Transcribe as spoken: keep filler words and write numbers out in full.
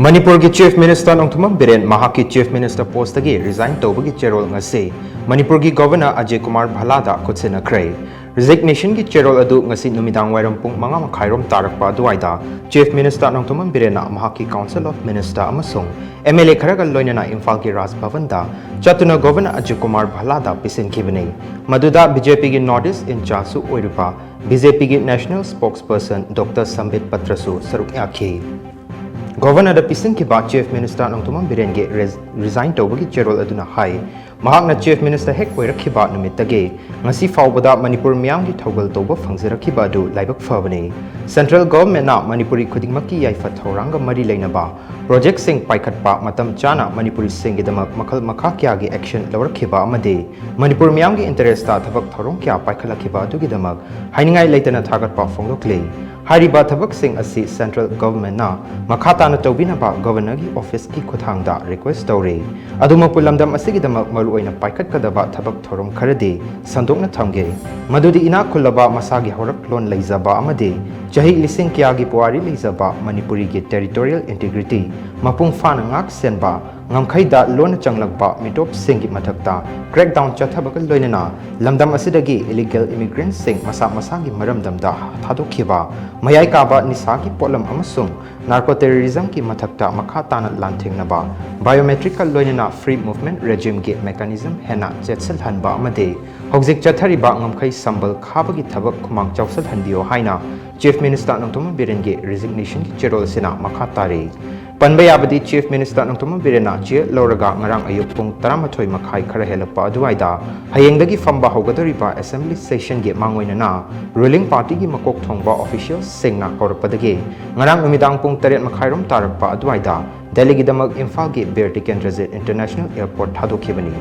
ꯃꯅꯤꯄꯨꯔꯒꯤ Chief Minister Nongthombam Biren ꯃꯍꯥꯛꯀꯤ Chief Minister post ꯇꯒꯤ resign ꯇꯧꯕꯒꯤ ꯆꯦꯔꯣꯜ ꯉꯁꯤ ꯃꯅꯤꯄꯨꯔꯒꯤ Governor ꯑꯖꯌ ꯀꯨꯃꯥꯔ ꯚꯜꯂꯥꯗ ꯈꯨꯠꯁꯤꯟꯅꯈ꯭ꯔꯦ꯫ Resignation ꯒꯤ ꯆꯦꯔꯣꯜ ꯑꯗꯨ ꯉꯁꯤ ꯅꯨꯃꯤꯗꯥꯡ ꯋꯥꯏꯔꯝ ꯄꯨꯡ ꯃꯉꯥ ꯃꯈꯥꯏꯔꯣꯝ ꯇꯥꯔꯛꯄ ꯑꯗꯨꯋꯥꯏꯗ Chief Minister ꯅꯣꯡꯊꯣꯝꯕꯝ ꯕꯤꯔꯦꯟꯅ ꯃꯍꯥꯛꯀꯤ Council of Minister ꯑꯃꯁꯨꯡ M L A ꯈꯔꯒ ꯂꯣꯏꯅꯅ ꯏꯝꯐꯥꯜꯒꯤ ꯔꯥꯖ ꯚꯕꯟꯗ ꯆꯠꯇꯨꯅ Governor ꯑꯖꯌ ꯀꯨꯃꯥꯔ ꯚꯜꯂꯥꯗ ꯄꯤꯁꯤꯟꯈꯤꯕꯅꯤ꯫ ꯃꯗꯨꯗ B J P ꯒꯤ North East in-charge ꯁꯨ ꯑꯣꯏꯔꯤꯕ B J P ꯒꯤ National Spokesperson Doctor ꯁꯝꯕꯤꯠ ꯄꯇ꯭ꯔꯁꯨ ꯁꯔꯨꯛ ꯌꯥꯈꯤ꯫ Governor ꯗ ꯄꯤꯁꯤꯟꯈꯤꯕ Chief Minister Nongthombam ꯕꯤꯔꯦꯟꯒꯤ res-, resign ꯇꯧꯕꯒꯤ ꯆꯦꯔꯣꯜ ꯑꯗꯨꯅ ꯍꯥꯏ, ꯃꯍꯥꯛꯅ Chief Minister ꯍꯦꯛ ꯑꯣꯏꯔꯛꯈꯤꯕ ꯅꯨꯃꯤꯠꯇꯒꯤ ꯉꯁꯤ ꯐꯥꯎꯕꯗ ꯃꯅꯤꯄꯨꯔ ꯃꯤꯌꯥꯝꯒꯤ ꯊꯧꯒꯜ ꯇꯧꯕ ꯐꯪꯖꯔꯛꯈꯤꯕ ꯑꯗꯨ ꯂꯥꯏꯕꯛ ꯐꯕꯅꯤ꯫ Central Government ꯅ ꯃꯅꯤꯄꯨꯔꯤ ꯈꯨꯗꯤꯡꯃꯛꯀꯤ ꯌꯥꯏꯐ ꯊꯧꯔꯥꯡꯒ ꯃꯔꯤ ꯂꯩꯅꯕ project ꯁꯤꯡ ꯄꯥꯏꯈꯠꯄ, ꯃꯇꯝ ꯆꯥꯅ ꯃꯅꯤꯄꯨꯔꯤꯁꯤꯡꯒꯤꯗꯃꯛ ꯃꯈꯜ ꯃꯈꯥ ꯀꯌꯥꯒꯤ action ꯂꯧꯔꯛꯈꯤꯕ ꯑꯃꯗꯤ ꯃꯅꯤꯄꯨꯔ ꯃꯤꯌꯥꯝꯒꯤ interest ꯇ ꯊꯕꯛ ꯊꯧꯔꯝ ꯀꯌꯥ ꯄꯥꯏꯈꯠꯂꯛꯈꯤꯕ ꯑꯗꯨꯒꯤꯗꯃꯛ ꯍꯥꯏꯅꯤꯡꯉꯥꯏ ꯂꯩꯇꯅ ꯊꯥꯒꯠꯄ ꯐꯣꯡꯗꯣꯛꯂꯤ꯫ ꯍꯥꯏꯔꯤꯕ ꯊꯕꯛꯁꯤꯡ ꯑꯁꯤ Central Government ꯅ ꯃꯈꯥ ꯇꯥꯅ ꯇꯧꯕꯤꯅꯕ Governor ꯒꯤ office ꯀꯤ ꯈꯨꯠꯊꯥꯡꯗ request ꯇꯧꯔꯤ꯫ ꯑꯗꯨꯃꯛꯄꯨ ꯂꯝꯗꯝ ꯑꯁꯤꯒꯤꯗꯃꯛ ꯃꯔꯨꯑꯣꯏꯅ ꯄꯥꯏꯈꯠꯀꯗꯕ ꯊꯕꯛ ꯊꯧꯔꯝ ꯈꯔꯗꯤ ꯁꯟꯗꯣꯛꯅ ꯊꯝꯒꯦ꯫ ꯃꯗꯨꯗꯤ ꯏꯅꯥꯛ ꯈꯨꯜꯂꯕ, ꯃꯁꯥꯒꯤ ꯍꯧꯔꯛꯂꯣꯟ ꯂꯩꯖꯕ ꯑꯃꯗꯤ ꯆꯍꯤ ꯂꯤꯁꯤꯡ ꯀꯌꯥꯒꯤ ꯄꯨꯋꯥꯔꯤ ꯂꯩꯖꯕ ꯃꯅꯤꯄꯨꯔꯤꯒꯤ territorial integrity ꯃꯄꯨꯡ ꯐꯥꯅ ꯉꯥꯛ ꯁꯦꯟꯕ, ꯉꯝꯈꯩꯗ ꯂꯣꯟꯅ ꯆꯪꯂꯛꯄ ꯃꯤꯇꯣꯞꯁꯤꯡꯒꯤ ꯃꯊꯛꯇ crackdown ꯆꯠꯊꯕꯒ ꯂꯣꯏꯅꯅ ꯂꯝꯗꯝ ꯑꯁꯤꯗꯒꯤ illegal immigrant ꯁꯤꯡ ꯃꯁꯥ ꯃꯁꯥꯒꯤ ꯃꯔꯝꯗꯝꯗ ꯊꯥꯗꯣꯛꯈꯤꯕ, ꯃꯌꯥꯏ ꯀꯥꯕ ꯅꯤꯁꯥꯒꯤ ꯄꯣꯠꯂꯝ ꯑꯃꯁꯨꯡ narco terrorism ꯒꯤ ꯃꯊꯛꯇ ꯃꯈꯥ ꯇꯥꯅ ꯂꯥꯟꯊꯦꯡꯅꯕ, biometric ꯀ ꯂꯣꯏꯅꯅ free movement regime ꯒꯤ mechanism ꯍꯦꯟꯅ ꯆꯦꯠꯁꯤꯜꯍꯟꯕ ꯑꯃꯗꯤ ꯍꯧꯖꯤꯛ ꯆꯠꯊꯔꯤꯕ ꯉꯝꯈꯩ ꯁꯝꯕꯜ ꯈꯥꯕꯒꯤ ꯊꯕꯛ ꯈꯨꯃꯥꯡ ꯆꯥꯎꯁꯤꯜꯍꯟꯕꯤꯌꯨ ꯍꯥꯏꯅ Chief Minister ꯅꯣꯡꯊꯣꯝꯕꯝ ꯕꯤꯔꯦꯟꯒꯤ resignation ꯒꯤ ꯆꯦꯔꯣꯜ ꯑꯁꯤꯅ ꯃꯈꯥ ꯇꯥꯔꯤ꯫ ꯄꯟꯕ ꯌꯥꯕꯗꯤ, Chief Minister ꯅꯣꯡꯊꯣꯝꯕꯝ ꯕꯤꯔꯦꯟꯅ chair ꯂꯧꯔꯒ ꯉꯔꯥꯡ ꯑꯌꯨꯛ ꯄꯨꯡ ꯇꯔꯥꯃꯥꯊꯣꯏ ꯃꯈꯥꯏ ꯈꯔ ꯍꯦꯜꯂꯛꯄ ꯑꯗꯨꯋꯥꯏꯗ ꯍꯌꯦꯡꯗꯒꯤ ꯐꯝꯕ ꯍꯧꯒꯗꯧꯔꯤꯕ Assembly session ꯒꯤ ꯃꯥꯡꯑꯣꯏꯅꯅ ruling party ꯒꯤ ꯃꯀꯣꯛ ꯊꯣꯡꯕ official ꯁꯤꯡꯅ ꯀꯧꯔꯛꯄꯗꯒꯤ ꯉꯔꯥꯡ ꯅꯨꯃꯤꯗꯥꯡ ꯄꯨꯡ ꯇꯔꯦꯠ ꯃꯈꯥꯏꯔꯣꯝ ꯇꯥꯔꯛꯄ ꯑꯗꯨꯋꯥꯏꯗ ꯗꯦꯜꯂꯤꯒꯤꯗꯃꯛ ꯏꯝꯐꯥꯜꯒꯤ ꯕꯤꯔ ꯇꯤꯀꯦꯟꯗ꯭ꯔꯖꯤꯠ International Airport ꯊꯥꯗꯣꯛꯈꯤꯕꯅꯤ꯫